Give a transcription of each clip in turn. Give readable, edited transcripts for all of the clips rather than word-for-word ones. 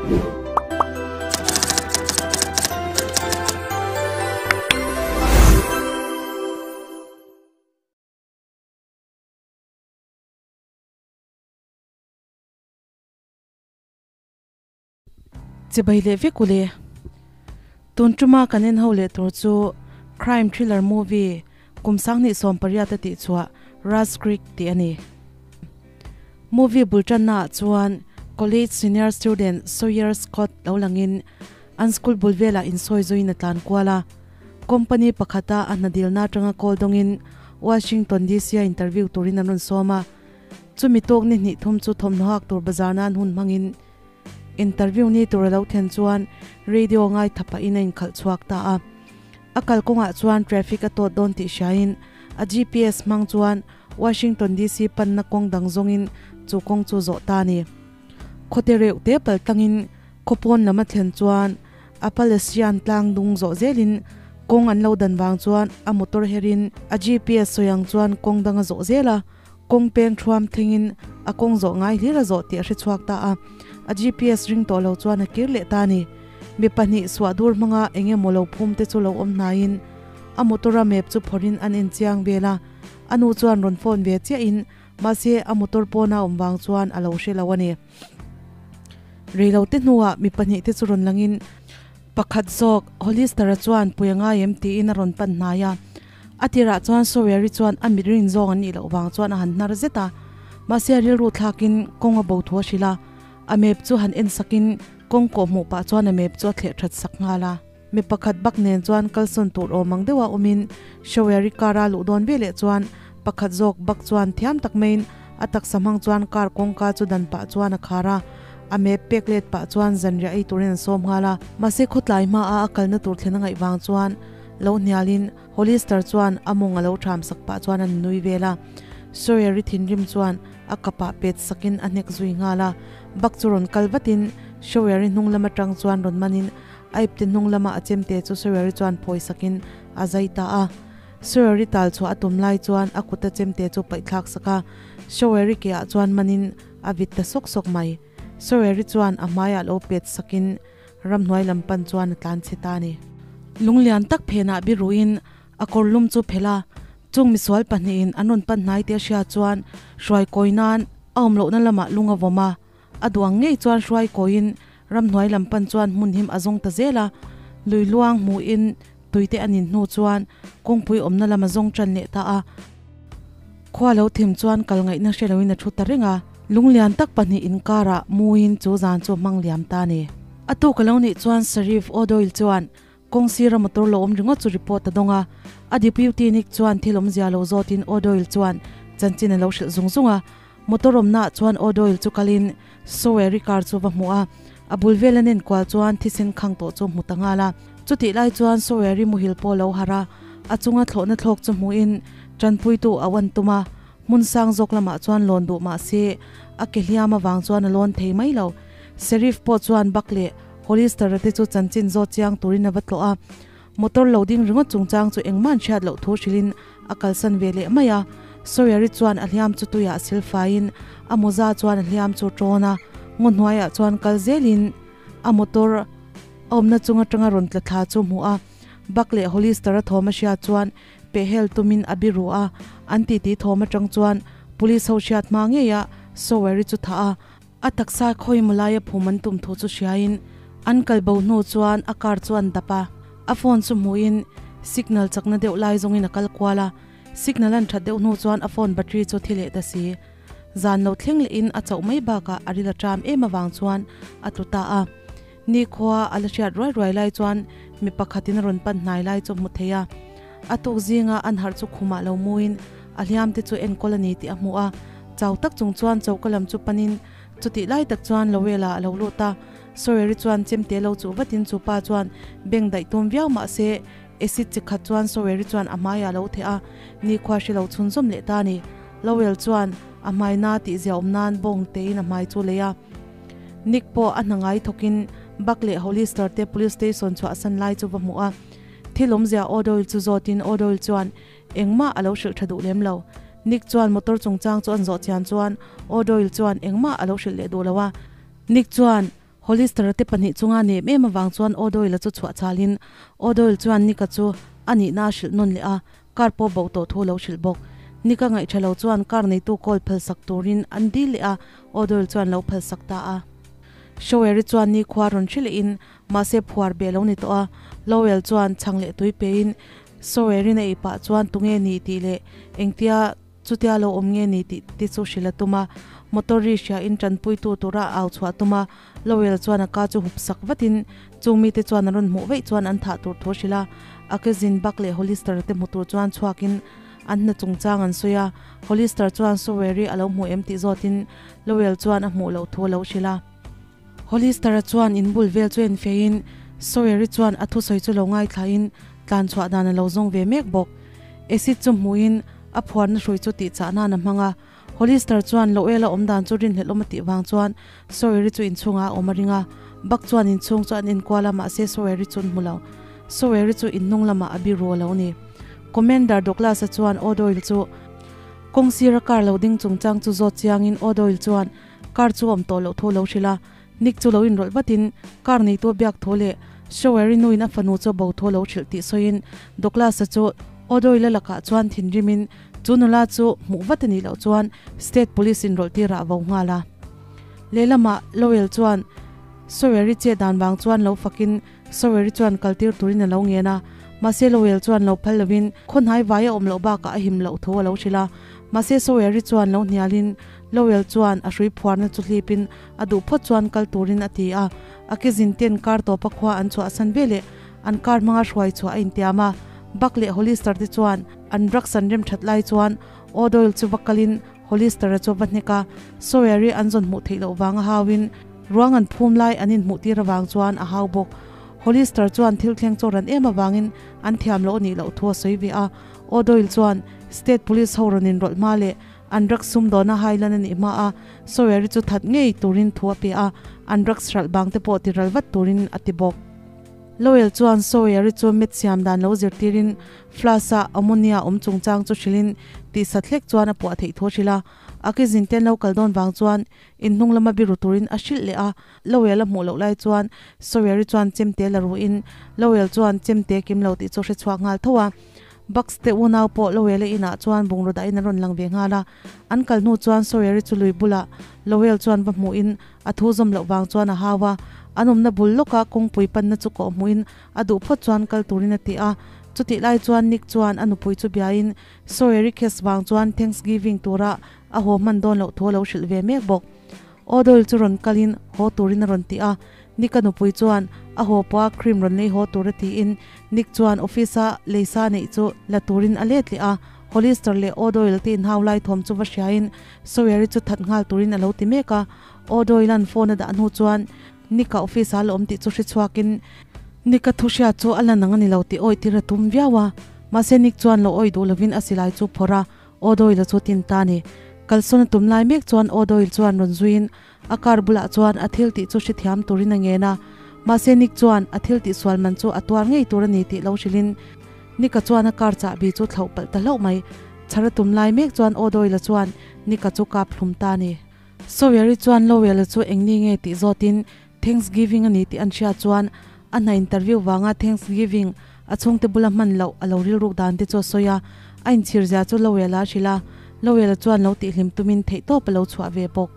Chibai leh vek ule. Tun tuma kan en ho leh tur chu crime thriller movie kum 2018 a tih chhuah Rust Creek tih a ni. Movie bul tanna ah chuan college senior student Sawyer Scott lo langin an school bul velah insawi zuiin a tlan kual a. Company pakhata a hna dilna atanga call dawngin Washington DC a interview turin an rawn sawm a. Chumi tawk ni hnih thum chu thawmhnaw hak tur bazar nan hun hmangin interview ni tur a lo thlen chuan radio ngaitha pahin a inkhalh chhuak ta a. A kalkawngah chuan traffic a tawt dawn tih hriain a GPS hmang chuan Washington DC panna kawng dang zawngin chu kawng chu zawh ta a ni. Khawte reuh te pal tlangin khaw pawn lam a thlen chuan Appalachian tlang dung zawh zelin kawng an lo dan vang chuan a motor herin a GPS sawi ang chuan kawng dang a zawh zel a. Kawng peng thuam thlengin a kawng zawh ngai hlir a zawh tih a hre chhuak ta a, a GPS ring tawh lo chuan a kir leh ta a ni. Mi pahnih suah dur hmanga eng emaw lo phum te chu lo awm hnaiin a motor a map chu phawrhin an en chiang vel a, a nu chuan rawn phone ve chiahin mahse a motor pawna awm vang chuan a lo hre lo a ni. Reilo te hnuah mi pahnih te chu rawn langin pakhat zawk Hollister-a chuan pui a ngai em tiin a rawn pan hnai a. A tirah chuan Sawyer-i chuan a mit rin zawng an nih loh vang chuan a han hnar zet a, mahse a rilru thlakin kawng a bo thu a hrilh a, a map chu han en sakin kawng kawh hmuh pah chuan a map chu a thleh that sak nghal a. Mi pakhat bak nen chuan kalsawn tur awm ang deuha awmin Sawyer-i car a luh dawn veleh chuan pakhat zawk bak chuan thiam tak maiin a taksa hmang chuan car kawngka chu dan pah chuan a khar a, a map pek let pah chuan zanriah ei turin an sawm nghal a, mahse khawtlai hmaa a kalna tur thlen a ngaih vang chuan lo hnialin Hollister chuan a mawng a lo ṭham sak pah chuan a nui vel a. Sawyer-i thinrim chuan a kapah pet sakin a hnek zui nghal a. Buck chu rawn kal vatin Sawyer-i hnung lam aṭang chuan rawn manin a ipte hnung lama a chemte chu Sawyer-i chuan phawi sakin a zai ta a. Sawyer-i tal chhuah a tum lai chuan a kuta chemte chu paihthlak sak a, Sawyer-i ke ah chuan manin a vit ta sawk sawk mai. Sawyer-i chuan a hmaiah lo pet sakin Ramhnuai lam pan chuan a tlan chhe ta a ni. Lunglian tak phenah biruin a kawr lum chu phelh a, chung misual pahnihin an rawn pan hnai tih a hria chuan hruai kawi nan a awm lohna lamah lung a vawm a, a duang ngei chuan hruai kawiin ramhnuai lam pan chuan hmun him a zawng ta zel a, lui luang hmuhin tuite a nin hnu chuan kawngpui awmna lam a zawng tan leh ta a. Khua lo thim chuan kal ngaihna hre loin a thu ta reng a, lunglian tak pahnih inkarah muin chu zan chu a hmang liam ta a ni. A tuk a lo nih chuan Sheriff O'Doyle chuan kawng sira motor lo awm ringawt chu report a dawng a, a deputy Nick chuan thil awmzia lo zawtin O'Doyle chuan chanchin a lo hrilh zung zung a. Motor awmnaah chuan O'Doyle chu kalin Saweri car chu va hmuh a, a bul vel an enkual chuan thisen khang tawh chu hmu ta nghal a. Chutih lai chuan Saweri muhil pawh a lo harh a, a chunga thlawhna thlawk chu hmuhin tanpuitu a uan tum a, hmun sang zawk lamah chuan lawn duh mah se a ke hliam avang chuan a lawn thei mai lo. Sheriff pawh chuan Buck leh Hollister-a te chu chanchin zawt chiang turin a va tlawh a, Motor lo ding ringawt chungchang chu engmah an hriat loh thu hrilhin a kalsan ve leh mai a. Sawyer-i chuan a hliam chu tuiah sil faiin a mawza chuan a hliam chu tawn a, ngaw hnuaiah chuan kal zelin a motor a awmna chung atanga rawn tla thla chu hmuh a. Buck leh Hollister-a thawm a hriat chuan pehhel tumin a biru a, an titi thawm atang chuan police ho hriat hma ngeia Sawyer-i chu thah a. A taksa khawi maw laia phum an tum thu chu hriain an kal bo hnu chuan a car chu an dap a, a phone chu hmuhin signal chakna deuh lai zawngin a kal kual a, signal an that deuh hnu chuan a phone battery chu thi leh ta si. Zan lo thleng lehin a chauh mai bakah a ril a ṭam em avang chuan a tlu ta a. Nikhua a la hriat ruai ruai lai chuan mi pakhatin a rawn pan hnai lai chu a hmu thei a. A tuk zinga an harh chu khumah lo muin a hliam te chu enkawl a ni tih a hmu a, chau tak chung chuan choka lam chu panin chutih lai tak chuan Lowell-a a lo lut a. Sawyer-i chuan chemte lo chuh vatin chu pa chuan beng daih tum viau mah se acid chi khat chuan Sawyer-i chuan a hmaiah a lo theh a, nikhua hre lo chhunzawm leh ta a ni. Lowell chuan a hmai na tih zia awm nan bawng tein a hmai chu lei a. Nick pawh a hna ngai thawkin Buck leh Hollister te police station chhuahsan lai chu va hmu a. Thil awmzia O'Doyle chu zawtin O'Doyle chuan engmah a lo hrilh tha duh lem lo. Nick chuan motor chungchang chu an zawh chian chuan O'Doyle chuan engmah a lo hrilh leh duh lo a. Nick chuan Hollister-a te pahnih chunga nem em avang chuan O'Doyle-a chu chhuah chalin O'Doyle chuan Nick-a chu a nihna a hrilh nawn leh a, car pawh bo tawh thu a lo hrilh bawk. Nick-a ngaihṭha lo chuan car neitu kawl phalsak turin an dil leh a, O'Doyle chuan lo phalsak ta a. Shower-i chuan nikhua rawn hri lehin mahse phuar be lo ni tawh a, Lowell chuan chhang leh tui pein Shower-in a ei pah chuan tunge ni tih leh engtia Chutia lo awm nge ni tih te chu hrilh a tum a, motor ri hria in tanpuitu tura a au chhuah tum a, Lowell chuan a ka chu hup sak vatin chung mite chuan a rawn hmuh veih chuan an thah tur thu a hrilh a, a ke zin Buck leh Hollister te hmu tur chuan chhuakin an hna chungchang an sawi a, Hollister chuan Sawyer-i a lo hmu em tih zawtin Lowell chuan a hmuh loh thu a lo hrilh a. Hollister-a chuan in bul vel chu en feiin Sawyer-i chuan a thusawi chu lo ngaithlain tlan chhuah dan a lo zawng ve mek bawk. Acid chu hmuhin a phuarna hrui chu tihchah nan a hmang a. Hollister chuan Lowell-a awm dan chu rinhlelh awm a tih vang chuan Sawyer-i chu inchhungah a awm a ring a. Buck chuan inchhung chu an enkual a mahse Sawyer-i chu an hmu lo. Sawyer-i chu inhnung lamah a biru a lo ni. Commander Douglas-a chuan O'Doyle chu kawng sira car lo ding chungchang chu zawt chiangin O'Doyle chuan Car chu awm tawh loh thu lo hrilh a, Nick chu lo inrawlh vatin car neitu a biak thu leh Shower-i nuin a fanu chu a bo thu lo hrilh tih sawiin Douglas-a chu Odoyle-a lakah chuan thinrimin chu nula chu hmuh vat a nih loh chuan State Police inrawlh tirah a vo nghal a. Lehlamah Lowell chuan Shower-i chet dan vang chuan lo fakin Shower-i chuan kaltir turin a lo ngen a, mahse Lowell chuan lo phal lovin khaw hnai vai a awm loh bakah a him loh thu a lo hrilh a, mahse Shower-i chuan lo hnialin Lowell chuan a hrui phuarna chu hlipin a duh phawt chuan kal turin a ti a, a ke zin ten kar tawpa khua an chhuahsan veleh an kar hmanga hruai chhuah a intiam a. Buck leh Hollister te chuan an drugs an rem that lai chuan O'Doyle chu va kalin Hollister-a chu a va hnek a, Sawyer-i an zawn hmuh theih loh vanga hauin ruang an phum lai an inhmuh tir avang chuan a hau bawk. Hollister chuan thil thleng chaw ran em avangin an thiam loh a nih loh thu a sawi ve a, O'Doyle chuan State Police ho rawn inrawlh hma leh An drugs sumdawna hailan a nih hma a, Sawyer-i chu that ngei turin thu a pe a, an drugs hralh bang te pawh ti ral vat turin a ti bawk. Lowell chuan Sawyer-i chu met siam dan lo zirtirin flask-a ammonia awm chungchang chu hrilhin tihsat hlek chuan a puah theih thu a hrilh a, a ke zin ten lo kal dawn vang chuan in hnung lama biru turin a hrilh leh a, Lowell a hmuh loh lai chuan Sawyer-i chuan chemte la ruhin Lowell chuan chemte kim lo tih chu a hre chhuak nghal tho a. Bucks te unau pawh Lowell-a inah chuan bungraw dahin an rawn lang ve nghal a. An kal hnu chuan Sawyer-i chu lui bulah Lowell chuan va hmuhin a thu zawm loh vang chuan a hau a. An awmna bul lawka kawngpui panna chu kawh hmuhin a duh phawt chuan kal turin a ti a. Chutih lai chuan Nick chuan a nupui chu biain Sawyer-i case vang chuan Thanksgiving tura a haw hman dawn loh thu a lo hrilh ve mek bawk. O'Doyle chu rawn kalin haw turin a rawn ti a, Nick-a nupui chuan a haw pawha cream rawn lei haw tur a tiin Nick chuan office-a leisa neih chu la turin a let leh a, Hollister leh O'Doyle te inhau lai thawm chu va hriain Sawyer-i chu that nghal turin a lo ti mek a, O'Doyle-a'n phone a dah hnu chuan Nick-a office-a la awm tih chu hre chhuakin Nick-a thu hriat chu a la nang a ni lo tih awih tir a tum viau a, mahse Nick chuan lo awih duh lovin a silai chu phawrh a, O'Doyle-a chu tin ta ni. Kalsawn a tum lai mek chuan O'Doyle chuan rawn zuiin a car bulah chuan a thil tih chu hrethiam turin a ngen a. Mahse Nick chuan a thil tih sual man chu a tuar ngei tur a ni tih lo hrilhin Nick-a chuan a car chahbi chu thlauh palh ta hlauh mai. Chhar a tum lai mek chuan O'Doyle-a chuan Nick-a chu kap hlum ta ni. Sawyer-i chuan Lowell-a chu eng ni nge tih zawtin Thanksgiving a ni tih an hriat chuan a hna interview vanga Thanksgiving a chhungte bula hman loh a lo rilruk dan te chu a sawi a, a inchhir zia chu Lowell-a a hrilh a, Lowell-a chuan lo tihhlim tumin theihtawp a lo chhuah ve bawk.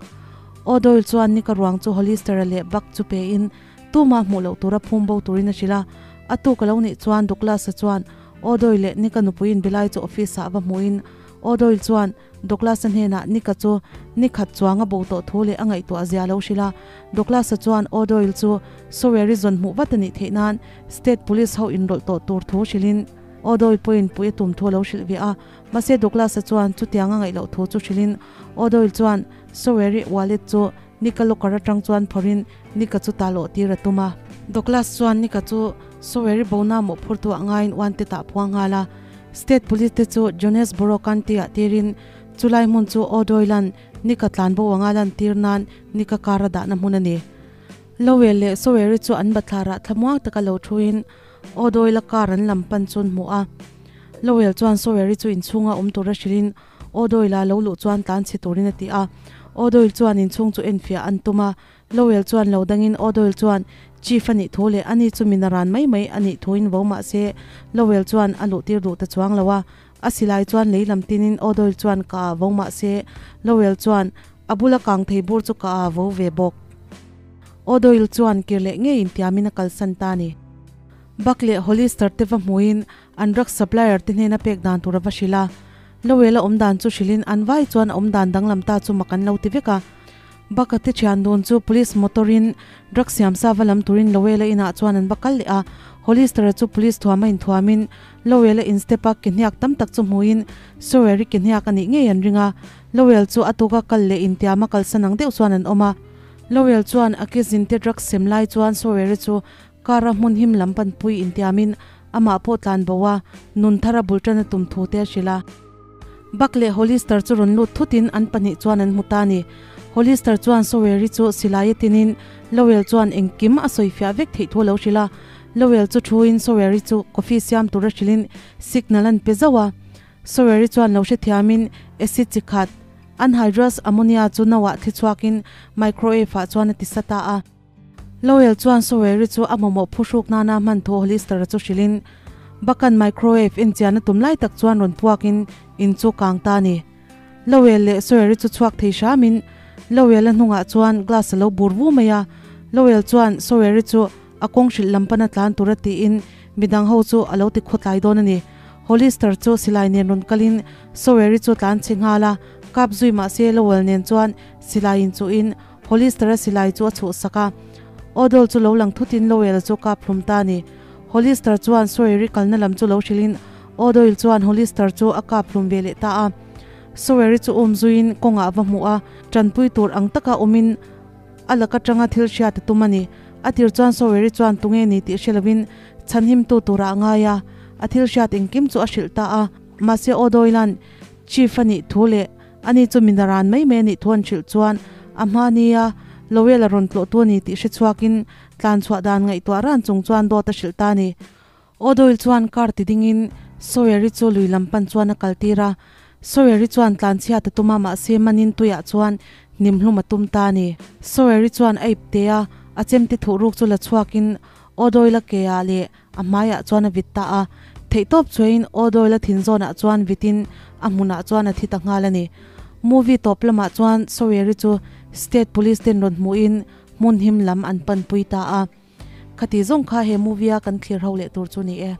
O'Doyle chuan Nick-a ruang chu Hollister-a leh Buck chu pein tumah hmuh loh tura phum bo turin a hrilh a, a tuk a lo nih chuan Douglas-a chuan O'Doyle leh Nick-a nupui inbilai chu office-ah va hmuhin O'Doyle chuan Douglas-a hnenah Nick-a chu ni khat chuang a bo tawh thu leh a ngaihtuah zia a lo hrilh a. Douglas-a chuan O'Doyle chu Sawyer-i zawn hmuh vat a nih theih nan State Police ho inrawlh tawh tur thu hrilhin O'Doyle pawhin pui a tum thu a lo hrilh ve a. Mahse Douglas-a chuan chutiang a ngaih loh thu chu hrilhin O'Doyle chuan Sawyer-i wallet chu Nick-a locker atang chuan phawrhin Nick-a chu talawh tir a tum a. Douglas chuan Nick-a chu Sawyer-i bona mawhphurtu ah ngaiin uante tah phuang nghal a. State Police te chu Jonesboro County-ah tirin chulai hmun chu O'Doyle-a'n Nick-a tlanbo anga lantir nan Nick-a car a dahna hmun a ni. Lowell leh Sawyer-i chu an bathlarah thlamuang taka lo thuin O'Doyle-a car an lam pan chu an hmu a. Lowell chuan Sawyer-i chu inchhunga awm tura hrilhin O'Doyle-a lo luh chuan tlan chhe turin a ti a. O'Doyle chuan inchhung chu enfiah an tum a. Lowell chuan lo dangin O'Doyle chuan Chief a nih thu leh ani chu mi naran mai mai a nih thuin vo mah se Lowell chuan a luhtir duh ta chuang lo a. A silai chuan lei lam tinin O'Doyle chuan ka a vo mah se Lowell chuan a bula kang thei bur chu ka a vo ve bawk. O'Doyle chuan kir leh ngei intiamin a kalsan ta a ni. Buck leh Hollister te va hmuin an drug supplier te hnena pek dan tur a va hrilh a. Lowell a awm dan chu hrilhin an vai chuan a awm dan danglam ta chu mak an lo ti vek a. Buck-a te thian dun chu police motor in drug siam sa va lam turin Lowell-a inah chuan an va kal leh a. Hollister-a chu police thuam a inthuamin Lowell-a in step a ke hniak tam tak chu hmuin Sawyer-i ke hniak a nih ngei an ring a. Lowell chu a tuka kal leh intiama kalsan ang deuh chuan an awm a. Lowell chuan a ke zinte drug sem lai chuan Sawyer-i chu Car a hmun him lam panpui intiamin amah pawh tlan bo a, nun thar a bul tan a tum thu te a hrilh a. Buck leh Hollister chu rawn lut thutin an pahnih chuan an hmu ta a ni. Hollister chuan Sawyer-i chu silai a tinin Lowell chuan engkim a sawi fiah vek theih thu a lo hrilh a. Lowell chu thuin Sawyer-i chu coffee siam tura hrilhin signal an pe zauh a. Sawyer-i chuan lo hrethiamin acid chi khat, anhydrous ammonia chu no ah thli chhuakin microwave ah chuan a ti sa ta a. Lowell chuan Sawyer-i chu a mamawh phuhruk nana hman thu Hollister-a chu hrilhin, Buck-a'n microwave enchian a tum lai tak chuan rawn puakin in chu kang ta a ni. Lowell leh Sawyer-i chu chhuak thei hramin Lowell-a hnungah chuan glass a lo bur vu mai a. Lowell chuan Sawyer-i chu a kawng hrilh lam pana tlan tura tiin midang ho chu a lo ti khawtlai dawn a ni. Hollister chu silai nen rawn kalin Sawyer-i chu tlan chhe nghal a, kap zui mahse Lowell nen chuan silai inchuhin Hollister-a silai chu a chhuhsak a, Odell chu lo lang thutin Lowell-a chu kap hlum ta a ni. Hollister chuan Sawyer-i kalna lam chu lo hrilhin Odell chuan Hollister chu a kap hlum ve leh ta a. Sawyer-i chu um zuiin kawngah va hmuh a, tanpui tur ang taka awmin a lak atanga thil hriat a tum a ni. A tir chuan Sawyer-i chuan tunge ni tih hre lovin chhanhimtu turah a ngai a, a thil hriat engkim chu a hrilh ta a. Mahse Odell-a'n Chief a nih thu leh Ani chu mi naran mai mai a nih thu an hrilh chuan a hma nia Lowell a rawn tlawh tu a ni tih hre chhuakin tlan chhuah dan ngaihtuah ran chung chuan dawt a hrilh ta a ni. O'Doyle chuan car ti dingin Sawyer-i chu lui lam pan chuan a kal tir a. Sawyer-i chuan tlan chhiat a tum a mahse manin tuiah chuan hnimhlum a tum ta a ni. Sawyer-i chuan a ip te a, a chemte thuhruk chu la chhuakin O'Doyle-a ke ah leh A hmaiah chuan a vit ta a, theihtawp chuaiin O'Doyle-a thin zawnah chuan vitin a hmunah chuan a thi ta nghal a ni. Movie tawp lamah chuan Sawyer-i chu State Police ten rawn hmuhin hmun him lam an panpui ta a. Khati zawng kha he movie-a kan thlir ho leh tur chu ni e.